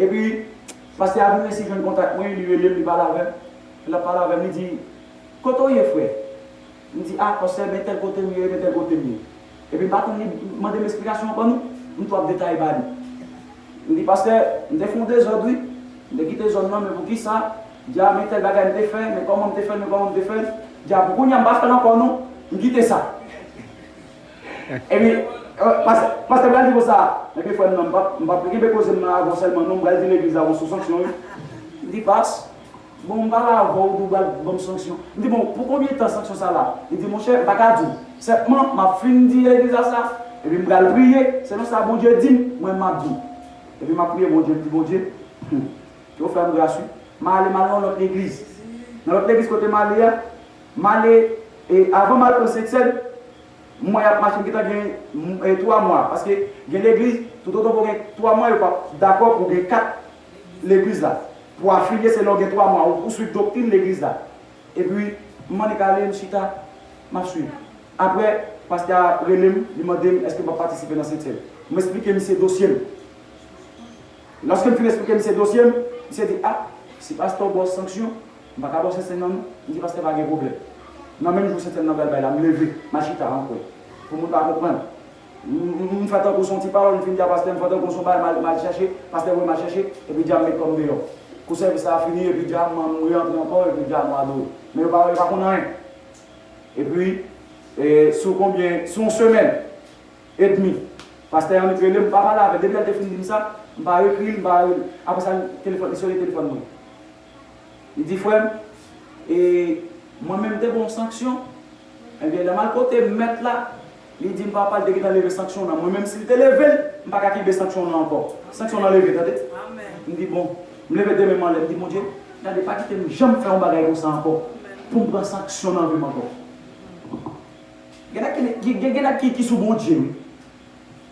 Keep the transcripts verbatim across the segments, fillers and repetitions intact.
Epi, pastè a vin resi jwenn kontak mwen, li rele m, li pale avè m. Lè l ap pale avè m, li di, "Kote w ye, frè?" M di, "A, pastè, men tèl kote m ye, men tèl kote m ye." Epi m pa tann li mande m esplikasyon ankò non. M tou ap detaye ba li. M di, "Pastè, m te fè yon dezòd wi. M te kite zòn nan, men poukisa? Di a, men tèl bagay m te fè, men kòman m te fè l, men kòman m te fè l. Di a, pou kounye a, m pa fè l ankò non. M kite sa." Epi, pastè, pastè pral di konsa, "Ebyen, frè m nan, m p ap, m p ap kenbe koze m nan avè w sèlman non, m pral di legliz la, bon, sou sanksyon wi." M di, "Pas, bon, m pale avè w, ou di w pral ban m sanksyon." M di, "Bon, pou konbyen tan sanksyon sa la?" Li di, "Monchè, m pa ka di w. Senpman, m ap fin di legliz la sa, epi m pral priye, selon sa Bondye di m, mwen, m ap di w." Epi m ap priye Bondye, m di, "Bondye, hmm, ke w fè m gras wi." M ale, m al nan yon lòt legliz. Nan lòt legliz kote m ale a, m ale, e, avan m al pran Sentsèn, m wè y ap mache, m gentan gen, m, e, twa mwa. Paske gen legliz, toutotan w gen twa mwa, yo p ap dakò pou w gen kat legliz la. Pou w afilye, se lè w gen twa mwa, ou, ou swiv doktrin legliz la. Epi, m annik ale, m chita, m ap swiv. Apre, pastè a rele m, li mande m èske m ap patisipe nan Sentsèn. M eksplike misye dosye m. Lòske m fin eksplike misye dosye m, misye di, "A, si pastè w ba w sanksyon, m pa ka ba w Sentsèn nan non." M di, "Pastè, pa gen pwoblèm." Nan menm jou Sentsèn nan pral bay la, m leve, m al chita ankò. Pou moun pa konprann. M, m, m fè tankou se yon ti pawòl, m fin di a pastè, m fè tankou se yon bagay, m al, m al chèche, pastè voye m al chèche, epi di a m met kò m deyò. Kou sèvis la fini, epi di a m, m rantre ankò, epi di a nou adore. Men yo pa, yo pa konn anyen. Epi, e, sou konbyen, sou yon semèn, edmi. Pastè Yannick rele m, m pa pale avè l. Depi lè l te fin di m sa, m pa ekri l, m pa rele l. Apre sa, telefòn, li sone telefòn mwen. Li di, "Frè m, e, mwen menm te ba w sanksyon." Ebyen, lè m al kote mèt la, li di m, "Papa, l te gentan leve sanksyon nan." Mwen menm, si l te leve l, m pa ka kenbe sanksyon nan ankò. Sanksyon nan leve, tande. M di, "Bon." M leve de men m anlè, m di, "Bondye, gade, pa kite m janm fè yon bagay konsa ankò, pou m pran sanksyon nan vi m ankò." Gen nèg ki, gen, gen nèg ki, ki sou Bondye, wi.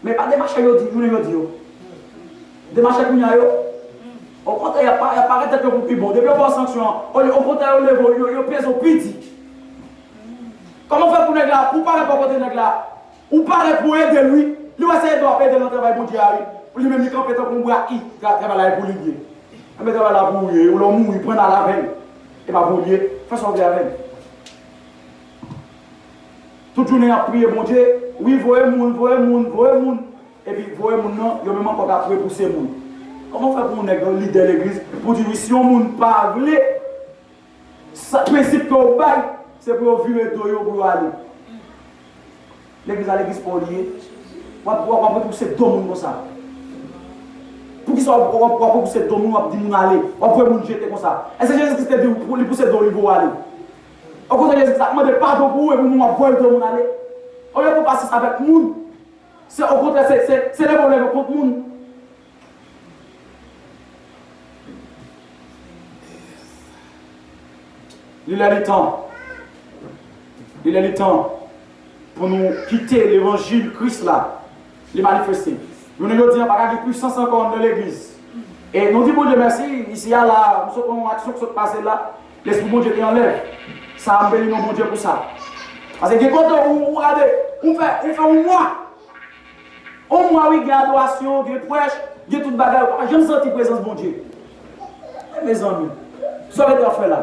Men pa demache yo di, jounen jodi yo. Demache kounye a yo. Okontrè, y ap pa, y ap parèt tèt yo pou pi bon. Depi yo ba w sanksyon an, olye, okontrè, yo leve w, yo, yo peze w pi di. Kòman fè pou nèg la, pou w parèt bò kote nèg la, ou parèt pou w ede l, wi. Li wè se ede w ap ede l nan travay Bondye a, wi. Li menm, li kanpe tankou yon bra, i, tra-, travay la e pou li l ye. Enben, travay la pou ou ye, ou lè w mouri, pran l al avè l. E pa pou ou l ye, fè sa w vle avè l. Tout jounen y ap priye Bondye, wi, voye moun, voye moun, voye moun. Epi voye moun nan, yo menm ankò k ap repouse moun. Kòman fè pou yon nèg, yon lidè legliz, pou di wi, si yon moun pa vle sa, prensip ke w bay, se pou yo vire do yo, pou yo ale. Legliz la, legliz pa w li ye. W ap, w ap, w ap repouse do moun konsa. Poukisa w ap, w ap, w ap repouse do moun, w ap di moun ale, w ap voye moun jete konsa? Èske Jezi Kris te di w pou li pouse do w, li voye w ale? Okontrè, Jezi Kris ap mande padon pou ou epi w ap voye do moun ale. Olye pou w pasyans avèk moun, se okontrè, se, se, se leve w leve kont moun. Li lè li tan. Li lè li tan pou nou kite levanjil Kris la, li manifeste. Jounen jodi a, pa ka gen pwisans ankò anndan legliz. E nou di Bondye mèsi, isi a la, nou sot wè yon aksyon ki sot pase la, Lespri Bondye te anlè. Sa a, m beni non Bondye pou sa. Paske gen kote ou, ou gade, ou fè, ou fè yon mwa. Yon mwa, wi, gen adorasyon, gen prèch, gen tout bagay, ou pa janm santi prezans Bondye. E mezanmi, sa w rete ap fè la?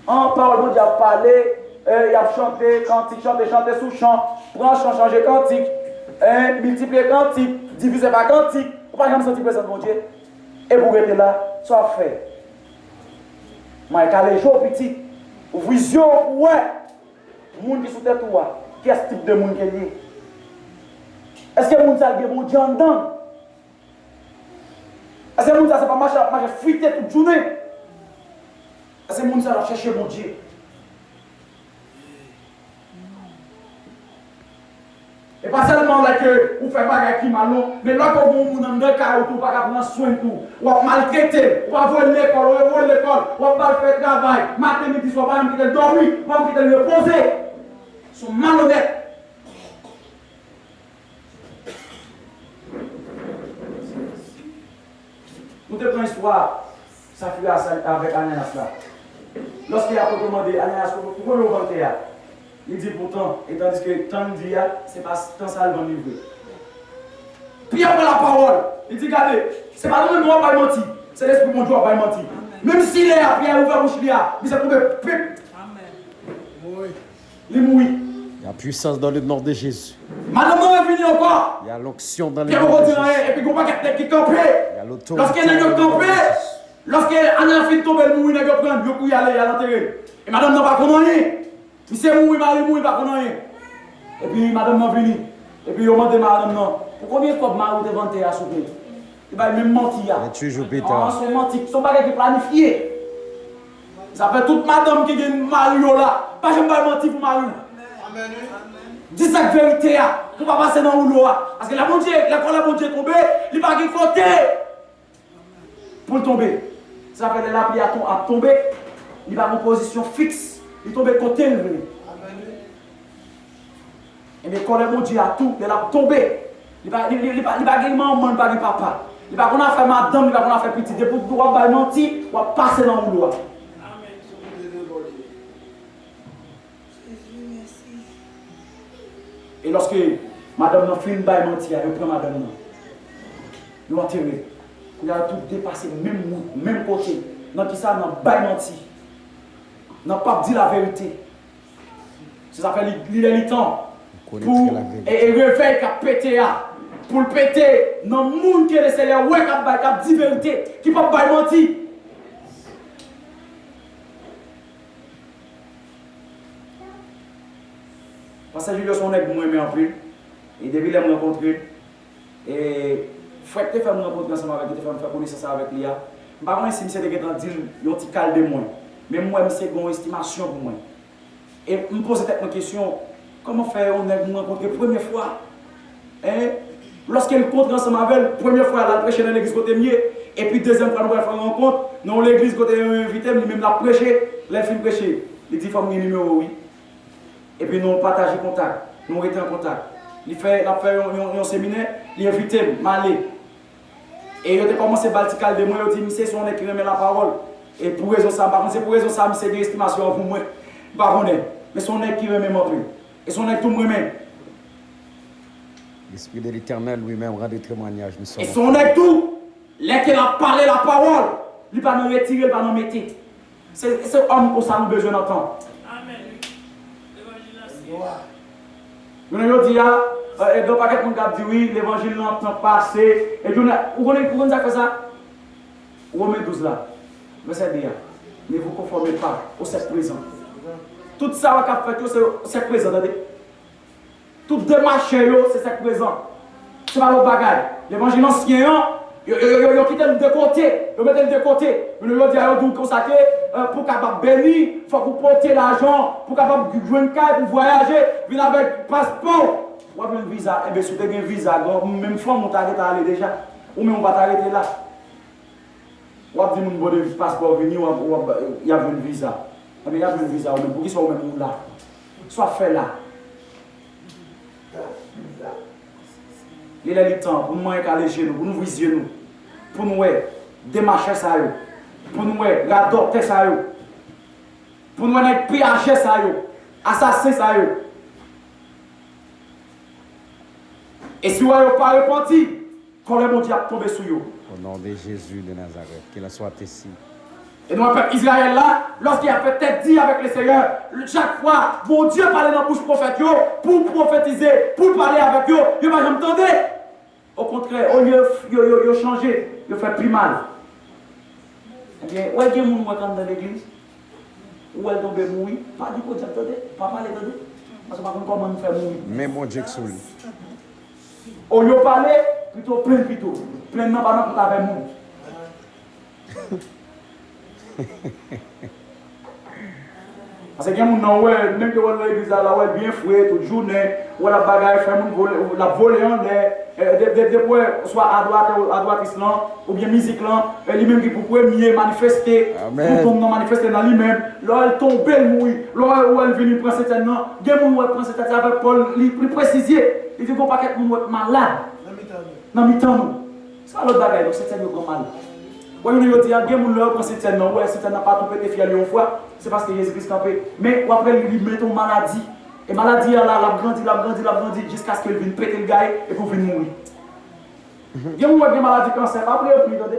An, pawòl Bondye ap pale, e, y ap chante kantik, chante, chante sou chan, pran chan, chanje kantik, e, miltipliye kantik, divize pa kantik, ou pa janm santi prezans Bondye. Epi w rete la, sa w ap fè? Mwen kale je w, pitit, ouvri zye w pou w wè moun ki sou tèt ou a, kiyès tip de moun ke l ye. Èske moun sa a gen Bondye anndan l? Èske moun sa a se pa mache l ap mache frite tout jounen? Èske moun sa a ap chèche Bondye? E pa sèlman lè ke ou fè bagay ki mal non, men lè ke w gen yon moun anndan kay ou tou, ou pa ka pran swen l tou, w ap maltrete l, ou pa voye l lekòl, ou voye l lekòl, w ap ba l fè travay, maten, midi, swa, ou pa janm kite l dòmi, ou pa janm kite l repoze. Se yon malonèt. Nou te pran istwa Safira avèk Anayas la. Lòske apot yo mande Anayas, "Pou, pou konbyen w vann tè a?" Li di, "Pou tan." E tandiske tan l di a, se pa tan sa l vann li vre. Pyè pran lapawòl. Li di, gade, se pa nou menm w ap bay manti, se Lespri Bondye w ap bay manti. Menm si lè a Pyè ouvè bouch li a, misye tonbe, pip, li mouri. Il y a puissance dans le nom de Jésus. Madanm nan revini ankò. Il y a l'onction dans le nom de Jésus. Pyè poko di anyen, epi gon pakèt nèg ki kanpe. Il y a l'autorité dans le nom de Jésus. Lòske nèg yo kanpe, lòske Ana fin tonbe, l mouri, nèg yo pran l, yo kouri ale, y al antere l. E madanm nan pa konn anyen. Misye mouri, mari mouri, pa konn anyen. Epi madanm nan vini. Epi yo mande madanm nan, pou konbyen kòb mari w te vann tè a, souple? Li bay menm manti a. Venntuit jou pita. Ah, se yon manti, se yon bagay ki planifye. Sa fè tout madanm ki gen mari yo la, pa janm bay manti pou mari w. Di sa k verite a, pou pa pase nan woulo a. Paske lè Bondye, lè kòlè Bondye tonbe, li pa gen kote pou l tonbe. Sa fè lè lapli a ton-, ap tonbe, li pa gen pozisyon fiks. Li tonbe kote l vle. Ebyen, kòlè Bondye a tou, lè l ap tonbe, li pa, li, li, li pa, li pa gen manman, li pa gen papa. Li pa konn afè madanm, li pa konn afè pitit. Depi w ap bay manti, w ap pase nan woulo a. E lòske madanm nan fin bay manti a, yo pran madanm nan. Yo antere l. Kounye a, yo tou de pase menm wout, menm kote. Nan kisa? Nan bay manti. Nan p ap di laverite. Se sa fè li, li lè li tan pou, e, e revèy k ap pete a, pou l pete nan moun ke Lesenyè wè k ap bay, k ap di verite, ki p ap bay manti. Pastè Julio se yon nèg mwen renmen anpil. E depi lè m rankontre l, e frè k te fè m rankontre ansanm avèk li, te fè m fè konesans avèk li a, m pa konnen si misye te gentan di l yon ti kal de mwen. Men m wè misye gen yon estimasyon pou mwen. E m poze tèt mwen kesyon, kòman fè yon nèg m rankontre premye fwa, en, lòske l kontre ansanm avè l, premye fwa l al preche nan legliz kote m ye, epi dezyèm fwa nou pral fè yon rankont nan yon legliz kote yo envite m, li menm l ap preche, lè l fin preche, li di, fò m gen nimewo w, wi. Epi nou pataje kontak, nou rete an kontak. Li fè, l ap fè yon, yon, yon seminè, li envite m, m ale. E yo te kòmanse ba l ti kal de mwen, yo di, misye se yon nèg ki renmen lapawòl. E pou rezon sa, m pa konn se pou rezon sa, misye gen estimasyon an pou mwen. M pa konnen. Men se yon nèg ki renmen m anpil. E se yon nèg tou m renmen. L'Esprit de l'Éternel lui-même rendait témoignage, nous sommes. E se yon nèg tou, lè ke l ap pale lapawòl, li pa nan retire, li pa nan mete. Se, se òm konsa nou bezwen nan tan. Amèn. Levanjil la, Seyè. Jounen jodi a, e, e, gen yon pakèt moun k ap di, wi, levanjil nan tan pase. E jounen, ou konnen, ou konn sa k fè sa? Women douz la, vèsè de a. Ne vous conformez pas au siècle présent. Tout sa w k ap fèt yo, se siècle présent, tande. Tout demachè yo, se siècle prezan. Se pa lòt bagay. Levanjil ansyen an, yo, yo, yo, yo, yo kite l de kote. Yo mete l de kote. Men jodi a, yo di w konsa ke, e, pou w kapab beni, fòk ou pote lajan, pou w kapab jwenn kay, pou w vwayaje, vin avèk paspò w. W ap jwenn viza. Enben, si w te gen viza, menm fanmi w ta gentan ale deja. Ou menm ou pa ta rete la. W ap di moun pote paspò w vini, w ap, w ap, y ap jwenn viza. Enben, y ap jwenn viza ou menm. Poukisa ou menm ou la? Sa w ap fè la? Li lè li tan pou nou manyen kale je nou, pou nou ouvri zye nou, pou nou wè demachè sa yo, pou nou wè radòtè sa yo, pou nou wè nèg piyajè sa yo, asasen sa yo. E si w wè yo pa repanti, kòlè Bondye ap tonbe sou yo. Au nom de Jésus de Nazareth, qu'il en soit ainsi. E nou wè pèp Izrayèl la, lòske y ap fè tèt di avèk Lesenyè, chak fwa Bondye pale nan bouch pwofèt yo, pou pwofetize, pou pale avèk yo, yo pa janm tande. Okontrè, olye yo, yo, yo chanje, yo fè pi mal. Ebyen, wè gen moun ou wè k anndan legliz, ou wè l tonbe mouri, pa di podyab tande, pa pale tande, paske w pa konn kòman nou fè mouri. Men Bondye k sou li. Olye w pale, pito plenn pito. Plenn nan pa nan kont avè moun. Paske gen moun nan, ou wè, menm ke w al nan legliz la, la, ou wè l byen fre, tout jounen, ou wè l ap bagay, fè moun vole, l ap vole anlè, e, de, de, depi w wè, swa adwatè, adwatris lan, oubyen mizik lan, e, li menm ki pou premye manifeste, pou tonm nan manifeste nan li menm, lè w wè l tonbe, l mouri, lè w wè, ou wè l vini pran sentèn nan, gen moun ou wè pran sentèn, se avèk Pòl, li, li presizye, li di gon pakèt moun ou wè k malad nan mitan nou. Se pa lòt bagay non, sentèn yo pran mal. Wè, jounen jodi a, gen moun lè yo pran sentèn nan, ou wè sentèn nan pa tou pete fyèl yo yon fwa, se paske Jezi Kris kanpe. Men, w ap wè li, li mete yon maladi. E maladi a la, l ap grandi, l ap grandi, l ap grandi, jiskaske l vin pete l gaye, epi w vin mouri. Gen moun wè gen maladi kansè, pa priye pou li, tande.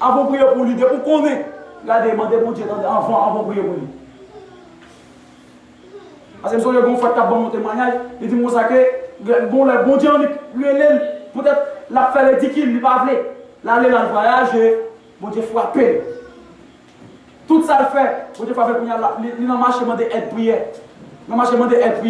Avan w priye pou li, depi w konnen, gade, mande Bondye, tande, avan, avan w priye pou li. Paske m sonje gen yon frè k t ap ban m yon temwayaj, li di m konsa ke, gen yon lè, Bondye annik rele l, poutèt l ap fè ridikil, li pa vle. L ale, l al vwayaje, Bondye frape l. Tout sa l fè, Bondye frape l, kounye a, li, li nan mache mande èd priyè. Nan mache mande èd priyè.